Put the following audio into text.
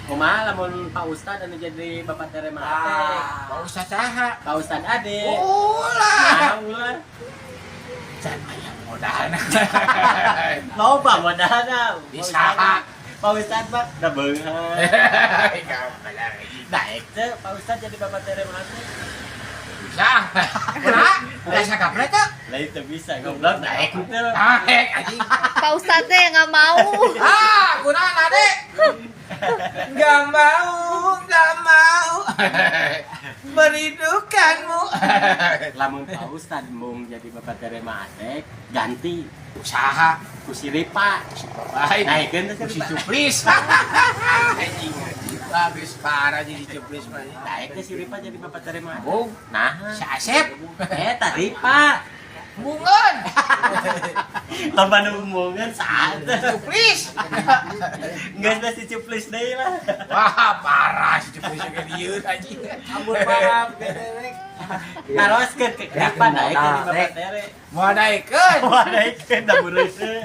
Kumaha lamun Pak Ustad anu jadi Bapak Tere mah teh? Pak Ustad saha? Pak Ustad Ade. Ulah. Nah, ulah. Can aya modalna. Loba modalna. Di saha? Pak Ustad mah da beunghar. Daek. Teu, Pak Ustad jadi Bapak Tere mah teh. Bisa. Kumaha? Biasa gaple teh? Lain teu bisa, goblok, daek teu. Daek, anjing. Pak Ustadznya yang nggak mau. Ah, kunaon, Ade? Gak mau, gak mau merindukanmu. Lamun Pak Ustad mung jadi Bapak Tere mah teh, ganti Usaha. Ku si Ripa. Baik. Naikeun teh Si si Ripa. Cuplis. Anjing, anjing. Bagus parah jadi cuplis mah. Daek teh si Ripa jadi Bapak Tere mah. Bung, Nah, si Asep. Eta Ripa. Bungan. Loba nu embungeun saat. Cuplis. Geus teh si Cuplis deui lah. Wah, parah si cuplis juga lieur, anjing. Ampun parah bedek. Taroskeun ke Ripa daek jadi Bapak Tere. Mau naikeun. Wah, daekeun da bureuseuh.